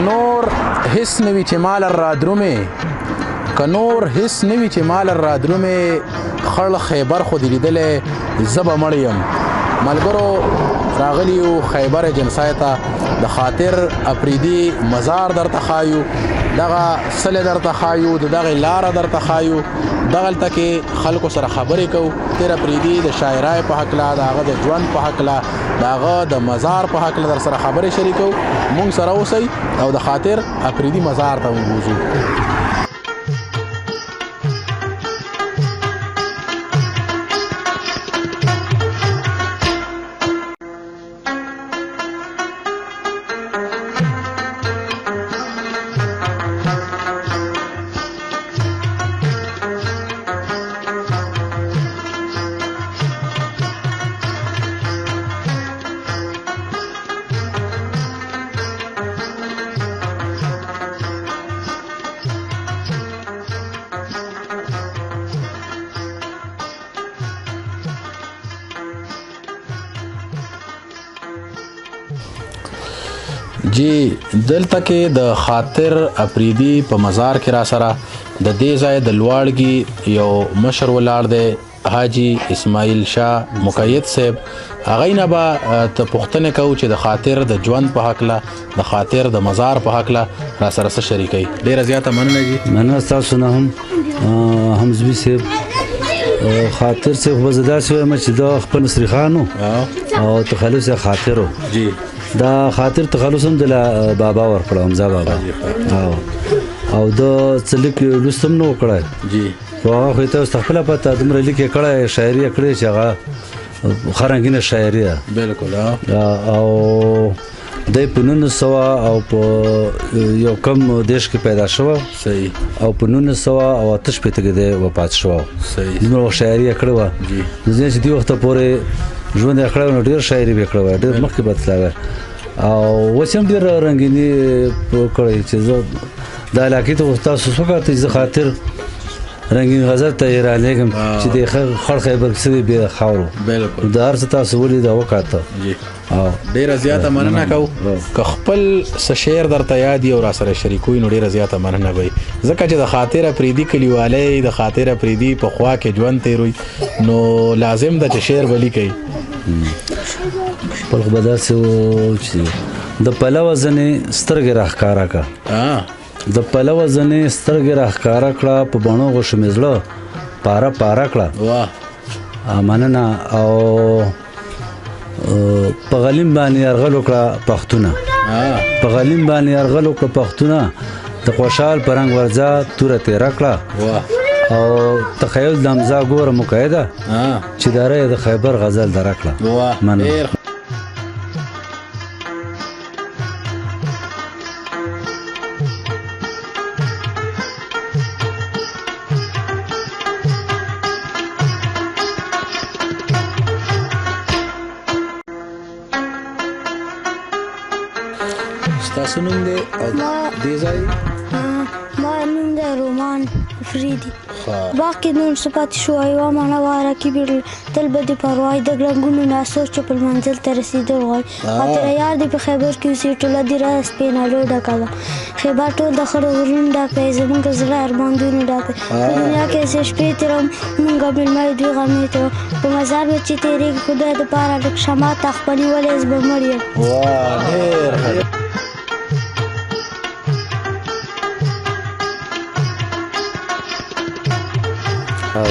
که نور هیڅ نه وي چې مال رادرومې، که نور هیڅ نه وي چې مال رادرومې، خړ خیبر خو دې لیدلی زه به مړ یم. ملګرو راغلي یو خیبر ایجنسۍ ته، د خاطر اپریدي مزار درته ښایو، دغه څلی درته ښایو، د دغې لاره درته ښایو، دغلته کې خلکو سره خبرې کوو. خاطر اپریدي د شاعرۍ په هکله، د هغه د ژوند په هکله، د هغه د مزار په هکله در سره خبرې شریکو. مونږ سره اوسئ او د خاطر اپریدي مزار ته مونږ بوځو. جی دلته کې د خاطر اپریدي په مزار کې را سره د دې ځای د لواړګي یو مشر ولاړ دی، حاجی اسماعیل شاه مقید صاحب. هغه نه به ته پوښتنه کوو چې د خاطر د ژوند په هکله، د خاطر د مزار په هکله را سره څه شریکوي. ډیره زیاته مننه جی. مننه تاسو نه هم حمزوي صاحب. خاطر صاحب خو به زه داسې وایم چې دا خپل مصري خان او تخلص یې خاطر و جی. دا خاطر تخلص هم د بابا ورکړ، حمزه بابا. او د څه لیک لوست هم نه و کړی جی. خو هغه خو یې تاسو ته خپله پته، دومره لیک یې کړی، شاعري یې کړې چې هغه ښه رنګینه شاعري ده. بالکل. او دی په 1900 او په یو کم دیش کې پیدا شو. صحیح. او په 1968 کې دی وفات شو. صحیح. دومره شاعري یې کړې وه. جی. ځینې چې دې وخته پورې ژوند یې کړی نو ډېر شاعري به یې کړې وه، ډېر مخکې به تللی وه. او اوس هم ډېر رنګیني کړی چې زه د علاقې ته تاسو څه کاته چې زه خاطر رنګین غزل ته یې رالېږم چې د خړ خیبر کې څه دی بې خاورو. بالکل. د هر څه تاسو ولید او وکاته. جی. ډیره زیاته مننه کوو. که خپل څه شعر درته یاد او را سره شریکوي نو ډیره زیاته مننه وي، ځکه چې د خاطر اپریدي کلیوالۍ، د خاطر اپریدي په خوا کې ژوند تېروي، نو لازم ده چې شعر به لیکئ. خپل خو به داسې و چې د پلوه ځنې سترګې راښکاره کړه. د پلوه ځنې سترګې راښکاره کړه، په بڼو غوښو مې زړه پاره پاره کړه. واه. مننه. او په غلیم باندې یرغل وکړه پښتونه. په غلیم باندې یرغل وکړه پښتونه، د خوشحال په رنګ ورځه توره تېره کړه. او تخیل د حمزه ګوره مقیده چې داره یې د خیبر غزل دره کړه. مننه. ستاسو نوم دی او دې ځای؟ ما نوم دی رومان افریدي. باغ کې نور څه پاتې شو، یوه مڼه وه رقیب یې تل به دې پروا د ګړنګونو نه سوچ چې خپل منزل ته رسېدل غواړي. خاطر یار دې په خیبر کې اوسي، ټوله دیره سپینالو ډکه ده. خیبر ټول د خړو غرونو ډک دی، زموږ زړه ارماندونو ډک دی. په دنیا کې څه شپې تېروم، موږ مېلمه یو دوی غرمې تېروم. په مزار به چې تېرېږي خدای دپاره لږ شمع ته خپلې ولې زه به مړ یم. واه ډېر ښه.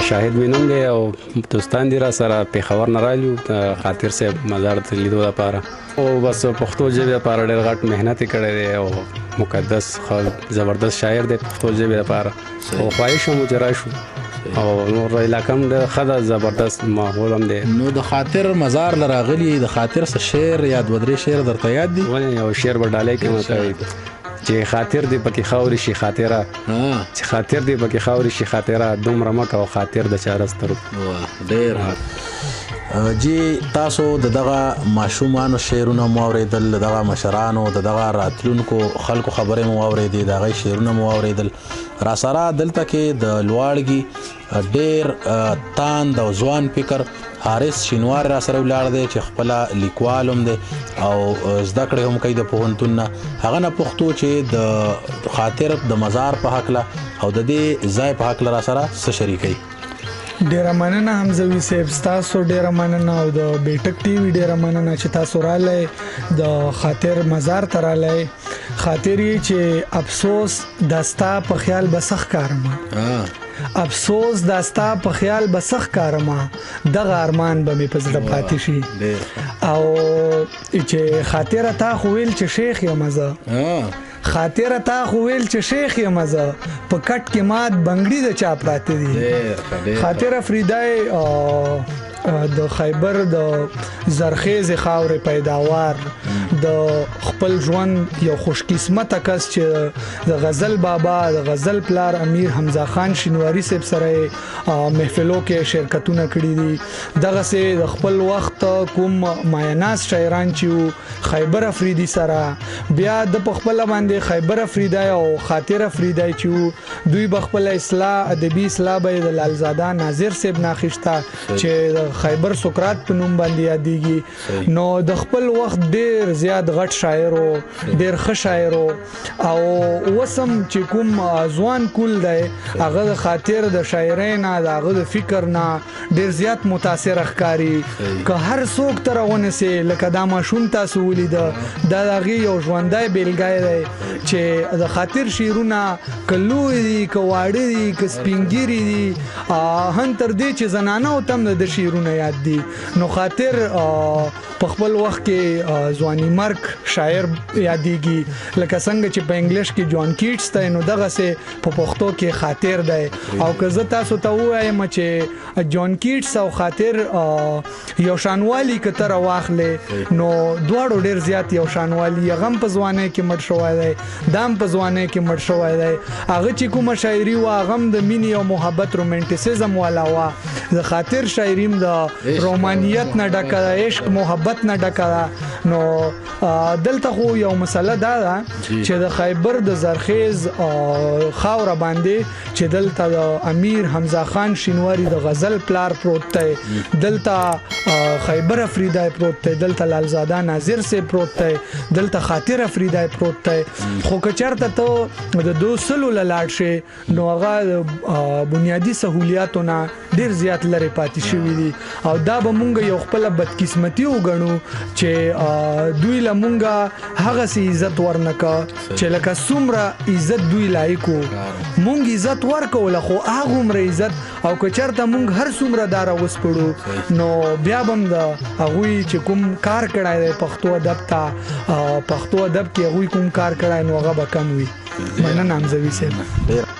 شاهد مې نوم دی او دوستان دي را سره پېښور نه راغلي وو خاطر صاحب مزار ته لیدو لپاره. او بس پښتو ژبې لپاره ډېر غټ محنت یې کړی دی او مقدس زبردست شاعر دی پښتو ژبې لپاره. او خواهش هم و چې راشو. او نور علاقه هم ډېره ښه ده، زبردست ماحول هم دی. نو د خاطر مزار له راغلي، د خاطر څه شعر یا دوه درې شعر درته یاد دي؟ ولې یو شعر به ډالۍ کړم ورته چې خاطر دې پکې خاورې شي خاطره، چې خاطر دې پکې خاورې شي خاطره، دومره مه کوه خاطر د چا رسترو. واه ډېر ښه. جی تاسو د دغه ماشومانو شعرونه مو واورېدل، د دغه مشرانو، د دغه راتلونکو خلکو خبرې مو واورېدې، د هغوی شعرونه مو واورېدل. را سره دلته کې د لواړګي ډېر تاند او ځوان فکر حارث شینوار را سره ولاړ دی چې خپله لیکوال هم دی او زده کړې هم کوي د پوهنتون نه. هغه نه پښتو چې د خاطر د مزار په حق له او د دې ځای په حق را سره څه شریکي. ډیره مننه حمزوي صاحب، تاسو ډیره مننه او د بیټک ټي وي ډیره مننه چې تاسو رالی د خاطر مزار ته رالی. خاطر یې چې افسوس دستا په خیال بسخ کارما، افسوس دستا په خیال بسخ کارما، دغه ارمان به مې په زړه پاتې شي. او چې خاطر تا خو ویل چې شیخ یم زه، خاطر تا خو ویل چې شیخ یم زه، په کټ کې مات بنګړي د چا پراته دي. خاطر افریدی د خیبر د زرخیز خاورې پیداوار، د خپل ژوند یو خوشقسمته کس چې د غزل بابا، د غزل پلار امیر حمزه خان شینواری صاحب سره محفلو کې شرکتونه کړي دي. دغه سه د خپل وخت کوم مایناز شاعران چې خیبر افریدي سره بیا د خپل باندې خیبر افریدی او خاطر افریدی چې دوی بخپل اصلاح ادبي اصلاح به د لالزاده ناظر صاحب ناخشته چې خیبر سقراط په نوم باندې یادېږي. نو د خپل وخت ډیر زیات غټ شاعر و، ډیر ښه شاعر و. او وسم چې کوم ځوان کول دی هغه د خاطر د شاعرۍ نه، د هغه د فکر نه ډیر زیات متاثر ښکاري. که هر څوک ته راونیسې لکه دا ماشوم تاسو ولیده، دا د هغې یو ژوندی بېلګی دی چې د خاطر شعرونه که لوی دي، که واړه دي، که سپینګیري دي، هم تر دې چې زنانه او تم د شعرونه یاد دي. نو خاطر په خپل وخت کې ځواني مرګ شاعر یادېږي، لکه څنګه چې په انګلیش کې جان کیټس دی، نو دغسې په پښتو کې خاطر دی. او که زه تاسو ته ووایم چې جان کیټس او خاطر یو شانوالي که ته راواخلې، نو دواړو ډېر زیات یو شانوالي. هغه هم په ځوانۍ کې مړ شوی دی، دا هم په ځوانۍ کې مړ شوی دی. هغه چې کومه شاعري وه هغه هم د مینې او محبت رومانټیسیزم والا وه. د خاطر شاعري هم د رومانیت نه ډکه ده، عشق محبت نه ډکه ده. نو دلته خو یو مسله دا ده چې د خیبر د زرخیز خاوره باندې چې دلته د امیر حمزه خان شینواری د غزل پلار پروت دی، دلته خیبر افریدی پروت دی، دلته لالزاده ناظر صاحب پروت دی، دلته خاطر افریدی پروت دی. خو که چېرته ته د دوه سلو له لاړ شې، نو هغه بنیادي سهولیاتو نه ډیر زیات لرې پاتې شوي دي. او دا به مونږ یو خپله بدقسمتي وګڼو چې دوی له مونږ هغسې عزت ورنکه چې لکه څومره عزت دوی لایق وو. مونږ عزت ورکوله خو هغومره عزت، او که چېرته مونږ هر څومره دا راوسپړو، نو بیا به هم د هغوی چې کوم کار کړی دی پښتو ادب ته، پښتو ادب کې هغوی کوم کار کړی نو هغه به کم وي. مننه حمزوي صاحب.